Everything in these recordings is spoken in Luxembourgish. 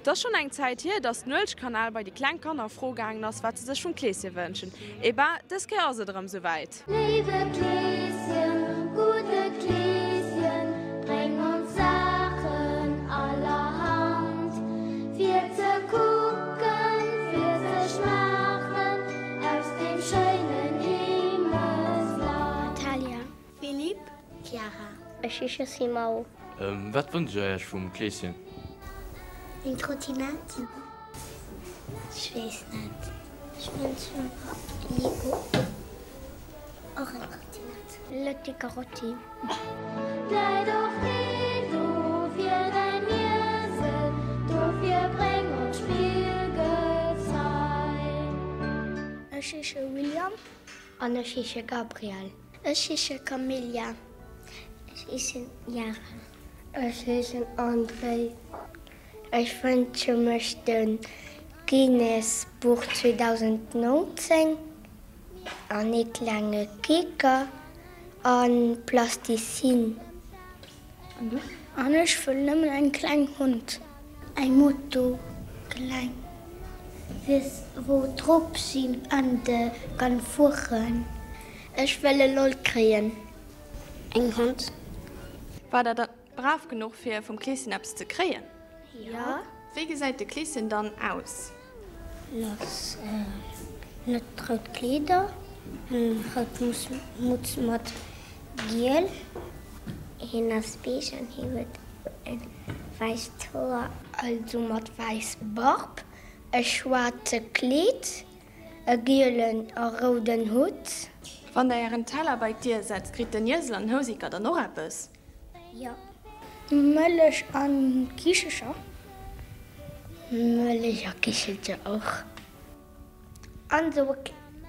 Et ass schonn eng Zäit hier, dass den Uelzechtkanal bei déi kleng Kanner fro gaangen ass, wat se sech vum Kleeschen wënschen. Eh ben, dës Kéier ass et erëm esou wäit. Léiwe Kleeschen, gudde Kleeschen, bréng ons Saachen allerhand, fir ze kucken, fir ze schmaachen aus dem schéinen Himmelsland. Natalia, Philippe, Chiara. Ech heesche Simao. Wat wënscht der Iech vum Kleeschen? Eng Trottinett? Ech weess net. Ech wënsche mer Lego. Och eng Trottinett. Lotti Garotti. Läit och nit do fir däin Iesel, dofir bréng ons Spillgezei. Ech heesche William. An ech heesche Gabriel. Ech heesche Camilla. Ech heeschen Yara. Ech heeschen André. Ech wënsche mech de Guinness Buch 2019 an ee klenge Kicker a Plasticine. An du? An ech wëll nëmmen eng kleng Hond. Eng Moto, kleng, weess wou drop sinn an de kann fueren. Ech wëll e Lol kréien. Eng Hond. War der dann brav genuch fir vum Kleeschen eppes ze kréien? Jo. Wéi gesäit de Kleeschen dann aus? Lass net rout Kleeder, eng rout Mutz mat giel. Hien ass beige an hie huet en wäisst Hoer. Also mat wäiss Barb, e schwaarze Kleed, e gielen a rouden Hutt. Wann der ären Teller bei d'Dier setzt, kritt den Iesel an den Houseker dann och eppes? Jo. Mëllech an Kichecher. Mëllech a Kichelcher och. An sou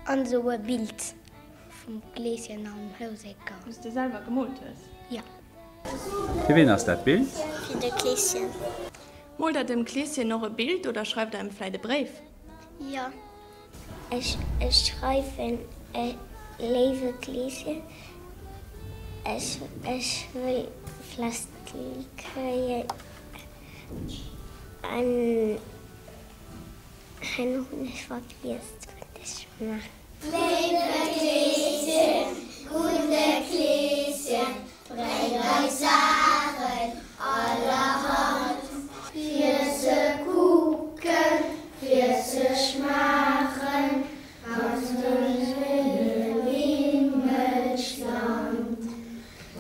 an sou e Bild vum Kleeschen an Houseker. Wou s de selwer gemoolt hues? Jo. Fir ween ass dat Bild? Fir de Kleeschen. Moolt der dem Kleeschen och e Bild oder schreift der em vläit e Bréif? Jo. Ech schreiwen e léiwe Kleeschen, ech wëll Plastik kréien an herno hunn ech vergiess wat ech maachen. Léiwe Kleeschen, gudde Kleeschen, Bréng eis Saachen allerhand. Fir ze kucken, fir ze schmaachen aus dem schéinen Himmelsland.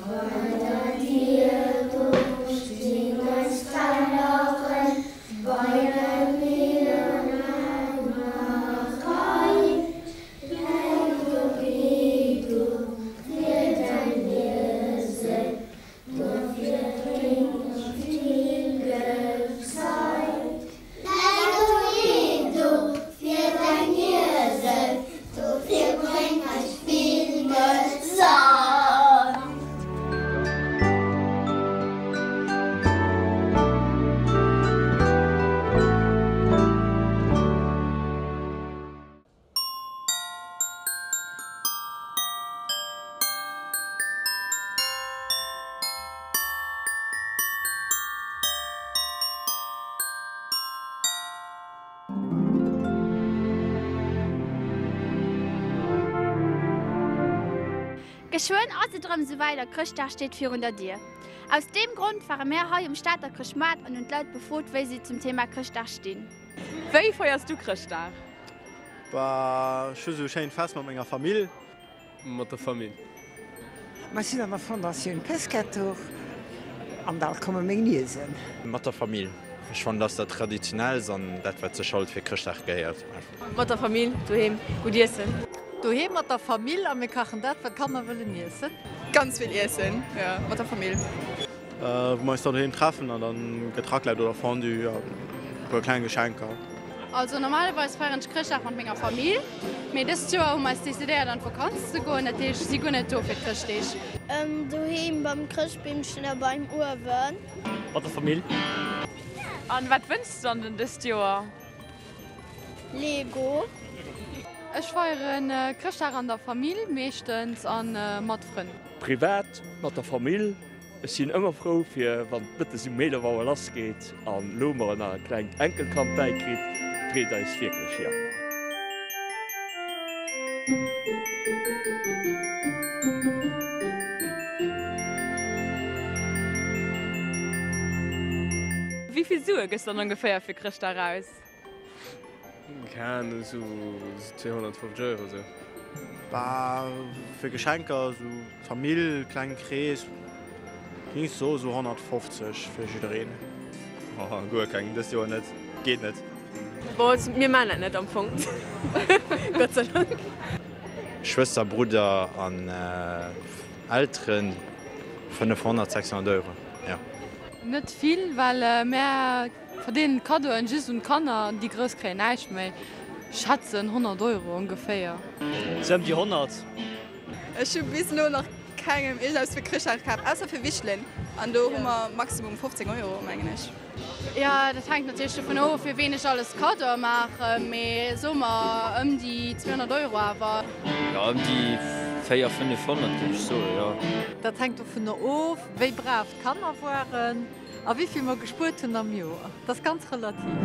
Bei der Dier do stinn eis Telleren, weine mir an enger Rei. Geschwënn ass et erëm esouwäit a Chrëschtdag steet virun der Dier. Aus deem Grond ware mär hei um Stater Chrëschtmaart an hunn d'Leit befrot wéi si zum Thema Chrëschtdag stinn. Wéi feiers du Chrëschtdag? Bah, ech hu sou e schéint Fest mat menger Famill. Mat der Famill. Ma ech sinn an der Fondatioun Pescator an da komme meng Niesen. Mat der Famill. Ech fannen, dat ass dat Traditionellst an dat, wat sech halt fir Chrëschtdag gehéiert. Mat der Famill, doheem gutt iessen. Doheem mat der Famill a mir kachen dat, wat d'Kanner wëllen iessen. Ganz vill iessen, jo, mat der Famill. Wou mer eis dann doheem treffen an dann gëtt Raclette oder Fondue an e puer kleng Geschenker. Also normalerweis feieren ech Chrëschtdag mat menger Famill, mee dëst Joer hu mer eis decidéiert an d'Vakanz ze goen, dat heescht ech si guer net do fir d'Chrëschtdeeg. Doheem beim Chrëschtbeemchen a beim Uewen. Mat der Famill. An wat wënschs du dann dëst Joer? Lego. Ech feieren Chrëschtdag an der Famill meeschtens an mat Frënn. Privat, mat der Famill. Ech sinn ëmmer frou fir wann et mëttes um 11 Auer lass geet an elo hu mer nach e klengt Enkelkand bäikritt, freet eis wierklech, jo. Wéi vill Sue gëss dann ongeféier fir Chrëschtdag aus? Keng Ahnung, esou 250 Euro esou. Bah, fir Geschenker, esou Famill, klenge Krees, géing ech soe sou 150 fir jiddereen. Oh, guer keng, dëst Joer net, geet net. Bon, mir maan dat net am Fong, Gott sei Dank. Schwëster, Brudder an Elteren 500, 600 Euro, jo. Net vill, well mär Verdeelen d'Kaddoen just un d'Kanner, déi Grouss kréien näischt méi. Schätzen 100 Euro ongeféier. Sou ëm déi 100. Ech hu bis elo nach kengem iergendeppes fir Chrëschtdag kaf, ausser fir Wichtelen, an do hu mer maximum 15 Euro, mengen ech. Jo, dat hänkt natierlech dovun of, fir ween ech alles Kaddoe maachen, mee soe mer ëm déi 200 Euro awer. Jo, ëm déi 4, 500 géif ech soen, jo. Dat hänkt dovunner of, wéi brav d'Kanner waren. A wéivill mer gespuert hunn am Joer, dat ass ganz relativ.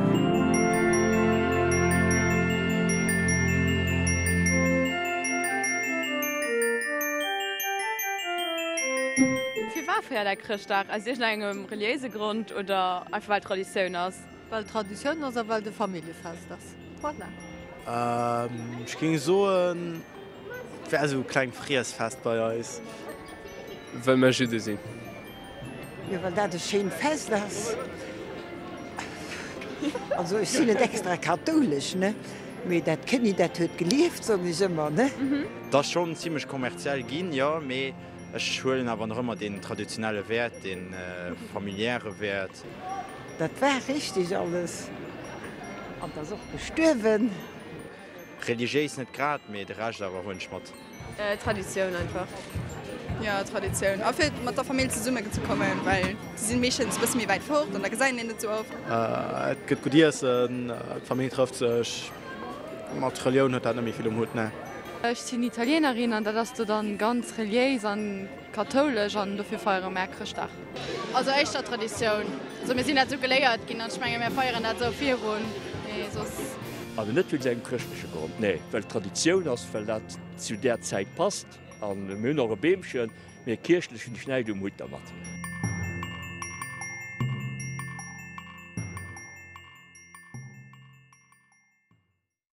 Firwat feiert der Chrëschtdag? Aus iergendengem reliéise Grond oder einfach well Traditioun ass? Well Traditioun ass a well et e Familljefest ass. Voilà. Ech géing soen, et wär esou e klengt Friessfest bei eis. Well mer Judde sinn. Jo, well dat e schéint Fest ass. Also ech sinn net extra kathoulesch, ne, mee dat Kënni, dat huet gelieft, soen ech ëmmer, ne. Et ass schonn zimlech kommerziell ginn, jo, mee ech huelen awer nach ëmmer deen traditionelle Wäert, dee familiäre Wäert. Dat war richteg alles an 't ass och gestuerwen. Religiéis net grad, mee de Rescht awer huelen ech mat. Traditioun einfach. Jo, Traditioun. A fir mat der Famill zesummen ze kommen, well se sinn meeschtens e bësse méi wäit fort an da gesäit een net esou oft. Et gëtt gutt iessen, d'Famill trëfft sech. Mat Relioun huet dat net méi vill um Hutt, ne. Ech sinn Italienerin an dat ass do dann ganz reliéis an kathoulesch an dofir feiere mär Chrëschtdag. Also éischter Traditioun. Also mir sinn dat esou geléiert ginn an ech menge mir feieren dat esou virun, mee soss. Also net wéinst engem chrëschtleche Grond, nee, well et Traditioun ass, well dat zu där Zäit passt. A mir hunn och e Beemchen, mee kierchlech hunn ech näischt um Hutt dermat.